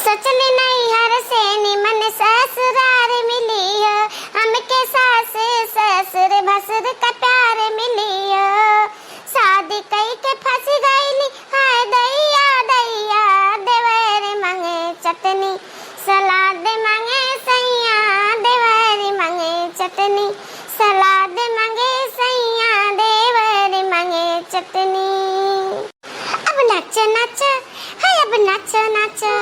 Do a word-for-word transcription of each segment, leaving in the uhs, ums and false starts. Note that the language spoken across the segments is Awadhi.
सोचली नैहर से निमन ससुरार मिली हो, हमके सास ससुर भसुर का प्यार मिली हो। शादी कई के फंस गईली, हाय दैया दैया, देवर मांगे चटनी, सलाद मांगे सैया, देवर मांगे चटनी, सलाद मांगे सैया, देवर मांगे चटनी। अब नाचो नाचो, हाय अब नाचो नाचो।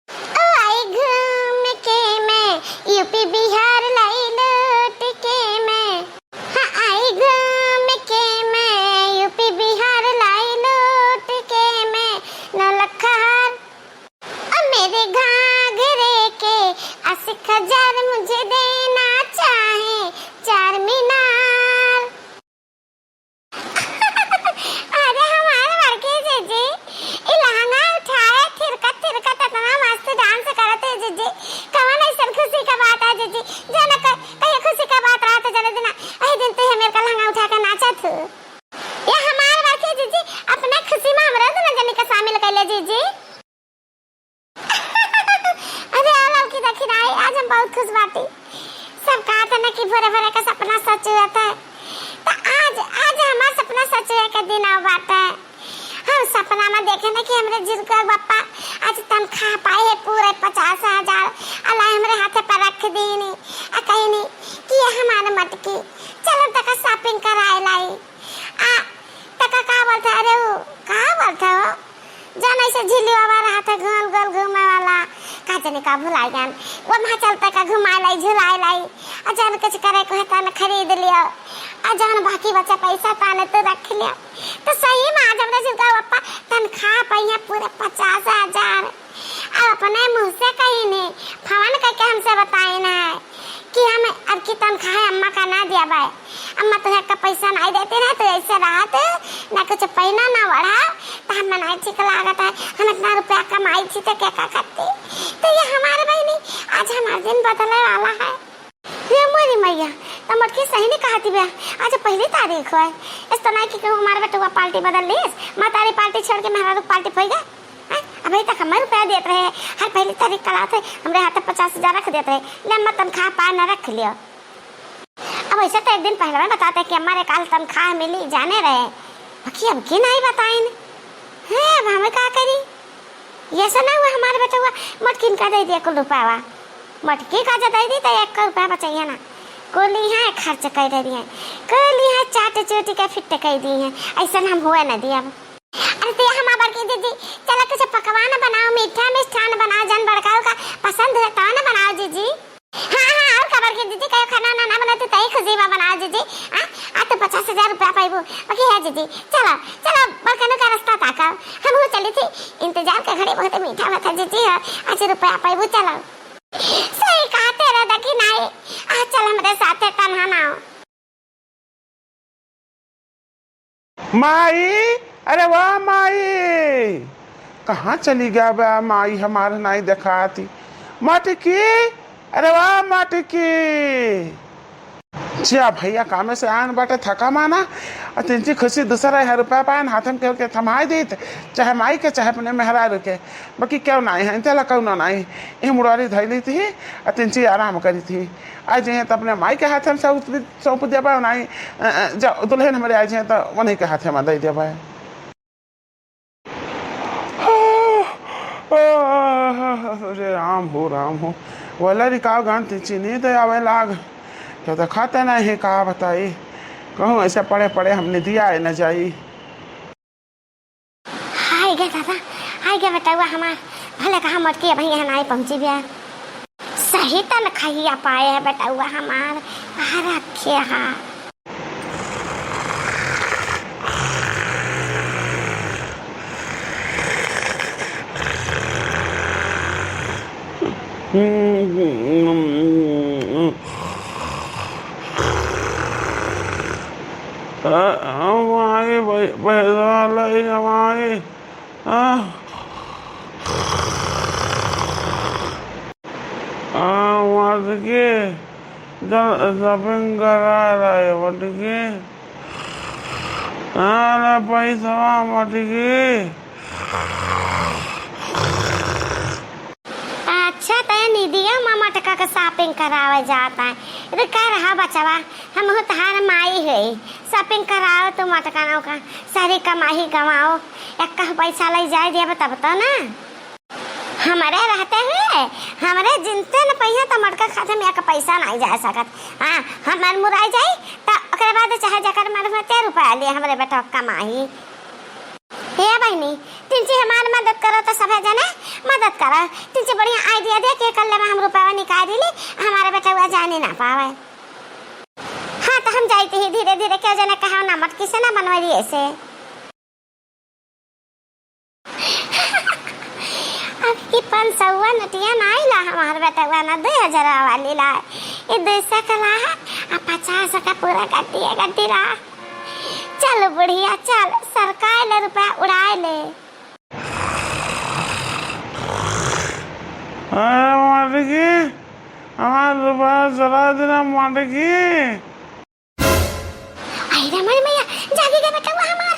ओ आई घूम के मैं यूपी बिहार लाई लूट के मैं, हाँ आई घूम के मैं यूपी बिहार लाई लूट के मैं, नौ लख हार। ओ मेरे घाघरे के आशिक हजार मुझे देना चाहे चार मीनार। अरे हमार बड़की जीजी, ई लहंगा उठाए थिरकत थिरकत इतना मस्त डांस करत है जीजी, कवन ऐसन खुशी का बात है जीजी? जाना क-, कहियो खुशी का बात रहा तो जरा दिना, अही दिन तू हमें का लहंगा उठा के नाचत हो। ये हमार बड़की जीजी, अपने खुशी में हमरा दोनों जनी के शामिल कैले जीजी। अरे आ ललकी देखी ना, आज हम बहुत खुश बाटी। सब कहत है ना कि भोरे भोरे का सपना सच होत है, तो आज, आज हमार सपना सच होए के दिन आव बाटे। हम सपना में देखे ना कि हमरे झिरका बप्पा आज तनख्वाह पाए है पूरे पचास हजार, अला हमरे हाथे पर रख दीनी, आ कहनी कि ये हमारे मटकी, चलो तका shopping कराए लाई। आ तका का बोलता, अरे वो का बोलता हो, जौन ऐसे झिलुआ रहा था गोल गोल घूमे वाला, का जाने का भुलाए गन। वो वहाँ चलते का घुमाए लाई, झुलाए लाई। और जौन कुछ करे को है तन खरीद लियो। और जौन बाकी बचा पैसा ताने तो रख लियो। तो सही में आज हमरा जिनका पप्पा तनख्वाह पाइए पूरे पचास हजार। अब अपने मुँह से कही नहीं, फोन करके हमसे बताए ना है कि हम अब की तनख्वाह अम्मा का ना दिया बाय। अम्मा तो एक पैसा नहीं देती ना, तो ऐसे रहत, ना कुछ पहना ना ओढ़ा, तो हम नहीं ठीक लागत है। हम इतना रुपया कमाई थी तो क्या का करती? तो ये हमारे बहनी, आज हमारा दिन बदलने वाला है। रे मोरी मैया, तो मटकी सही नहीं कहती बे, आज पहली तारीख है। इस तो नहीं कि कहूँ हमारे बेटुआ पार्टी बदल लीस, महतारी पार्टी छोड़ के मेहरारू पार्टी होई गए। हैं? अबे तक हमें रुपया देत रहे, हर पहली तारीख कल आते हमरे हाथे पचास हजार रख देत रहे, ले अम्मा तनख्वाह पाए न रख लियो। अब ऐसे तो एक दिन पहले में बताते कि अम्मा रे काल तनख्वाह मिली, जाने रहे, बाकी अब की नहीं बताइन। हैं, अब हमें का करी? ये से ना हुआ हमारे बेटुआ, मटकिन का दे दिया कुल रुपयावा, मटकी का जो दे दी तो एक रुपया बचाइए ना, कुल यहाँ खर्च कर दे दिए, कुल यहाँ चाट चोटी के फिट कर दी है, ऐसे हम हुए न दिया। अरे तो हम बड़की दीदी, चला कुछ पकवान बनाओ, मीठा मिष्ठान बनाओ, जन बड़का का पसंद है तो ना बनाओ जीजी। हाँ, हाँ, और का बड़की दीदी, कहो खाना ना, ना बनाते तई खुशी में बनाओ जीजी। हाँ, आ तो पचास हजार रुपया पाइबू। बाकी है जीजी, चलो, चलो, बड़कनू का रास्ता ताको। हम हो चली थी, इंतजार के घड़ी बहुत मीठा हुआ था जीजी, हो, आज रुपया पाइबू, चलो। सही कहा तेरा दकी नाई, आ चल हमरे साथे तनहा ना हो। माई, अरे वाह माई, कहाँ चली गया बा माई, हमार नाई देखाती। मटकी, अरे वाह मटकी। जिया भैया कामे से आन बाटे थका माना, आ तिनची खुशी दूसरा है रुपया पाएन हाथ में केहू के थमाए दीत, चाहे माई के चाहे अपने मेहरारू के, बाकी केहू नाई है, तेला कौनो नाई। ये मुरारी धैली थी, आ तिनची आराम करी थी। आ जइहें त अपने माई के हाथे में सौंप दे-, सौंप देबे, नाई, अ, अ, जब दुल्हन हमरे आ जइहें त उन्हीं के हाथे में दे देबे। अरे राम हो, राम हो, वलरी का गान ते चीनी दे आवे लाग, क्यों तो खाते नहीं है, का बताई, कहूँ ऐसे पड़े पड़े हमने दिया है न जाई। हाय गे दादा, हाय गे बेटउआ हमार, भले कहा मटकी अबहीं यहाँ नाई पहुँची बिया। सही तनखइया पाए है बेटउआ हमार, आ रखे हा। आ, हम आगे बै-, बैठा लाई, हम आगे। आ, आ, मटकी, जल shopping करा रहे, मटकी। आ, ले पैसवा, मटकी। shopping करावे जात है। रुका रहा बचवा, हमहू तहार माई है। Shopping कराओ तू मटकनों का, सारी कमाई गवाओ, एक पैसा ले जाए देब तब तो ना। हमरे रहते हुए, हमरे जिनते न पहिया त मटका खाते में एक पैसा नाई जा सकत। हाँ, हमार मुराई जाई त ओकरे बाद चाहे जकर मन हुए ते रुपया लिए हमरे बेटा कमाई। हे बहिनी, तिनची हमार मदद करो त सभे जने मदद करो। तिनची बढ़िया idea दे के कल्ले में हम रुपया निकाल दिली, हमारे बेटा हुआ जाने ना पावे। हाँ, त हम जाइत ही धीरे धीरे, के जने कहा ना मटकी से ना बनवाई ऐसे। अब की पाँच सौवा नोटिया नाई ला हमार बेटवा ना, दुई हजारवा वाली ला। ये दुई सौ का ला है, आ पचास का पूरा गड्डी है, गड्डी ला। चल बुढ़िया चल, सरकाए ले रुपया उड़ाए ले। अरे मटकी, हमार रुपया चुरा दिला मटकी। आई रे हमारी मैया, जागी गए बेटवा हमार।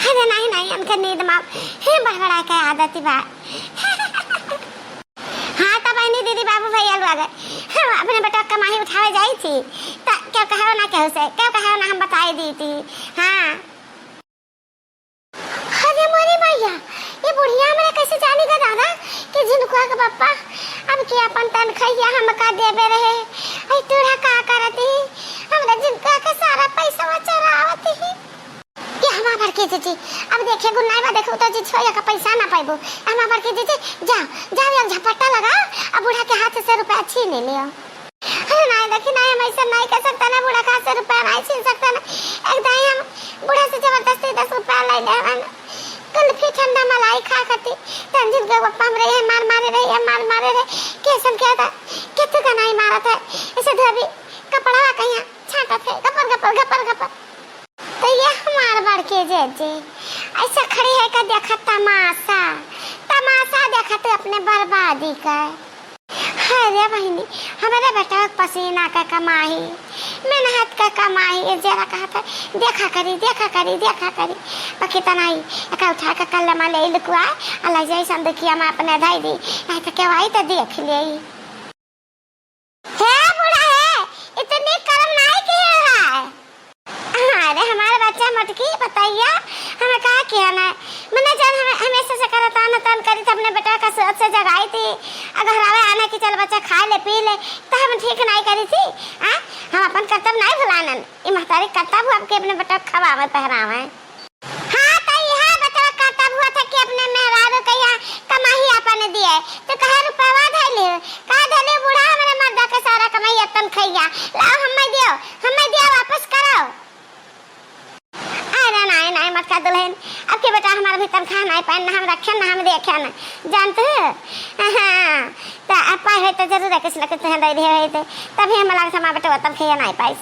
अरे नाई, नाई, हमके नींद मा हे बड़बड़ा के आदत बा। हाँ, त बहिनी, दीदी, बाबू, भैया लोग, हम अपने बेटा कमाई उठावे जाई थी, त केव कहे ना केहू से, केव कहे ना हम बताई दी थी। हाँ। अरे मोरी मैया, ये बुढ़िया हमरे कैसे जानी का दादा कि झिनकुआ के पप्पा अब के अपन तनखैया हमका देबे रहे। आई तोरा का करती, हमरा झिनकुआ के सारा पैसा चोरावती। ये हमार बड़की जीजी, अब देखे गुन्नाई बा, देखे उतर जी, छोया का पैसा ना पाइबू। हमार बड़की जीजी, जा, जा, एक झपट्टा लगा, अब बूढ़ा के हाथ से रुपया छीन लियो। अरे नाई, देखी नाई, हम ऐसा नाई कर सकता ना, बूढ़ा का हाथ से रुपया नाई छीन सकता ना। एक दाई हम बूढ़ा से जबरदस्ती दस रुपया ले ले हवन। कुल्फी ठंडा मलाई खा खाती, तंजिल के पप्पा हमरे ये मार मारे रहे, ये मार मारे रहे। कैसन क्या था, कितने का नाई मारा था, ऐसे धोबी कपड़ा कहीं छाटा थे, गपर, गपर, गपर, गपर। तो ये हमार बड़के जीजी ऐसा खड़ी है का देखा तमाशा, तमाशा देखा तू अपने बर्बादी का। अरे बहिनी, हमारे बेटा के पसीना का कमाई, मेहनत का कमाई, ये जरा कहा था, देखा करी, देखा करी, देखा करी। बाकी तनाई, एका उठा के कल्ले मा ले लुकुआ, आ ले जाई संदुकिया मा अपने धई दी, नहीं तो केवाई तो देख लेई। हे बूढ़ा हे, इतनी करम नाई किहे है। अरे हमारे बच्चा मटकी, बताइया, हमें का किहा ना? मने जब हम हमेशा से करत आना तन करी त अपने बेटा का सोच से जगाई थी, आ घरावे आना कि चल बच्चा खा ले पी ले, त हम ठीक नाई करी थी। आ, हम अपन कर्तव्य नाई भुलानन। ई महतारी कर्तव्य हुआ कि अपने बेटा खवावे पहरावे। हाँ, त इहे बचवा कहता हुआ था कि अपने मेहरारू के यहाँ कमाई अपन दिए, तो कहे रुपया धैले, कहा धैले बूढ़ा हमरे मर्दा के सारा कमाई अपन खैया, लाओ हमें दियो, हमें दियो, वापस करो। अरे नाई, नाई, मटका दुल्हन, अब के बेटा हमारे भी तनख्वाह नाई पाए, ना हम रखे, ना हम देखे, ना जानते हो? हाँ, तो अब पाए हो तो जरूर है, कुछ ना कुछ तुहें दे दिए होते, तभी हम लगा था हमारे बेटे तनख्वाह नाई पाइस।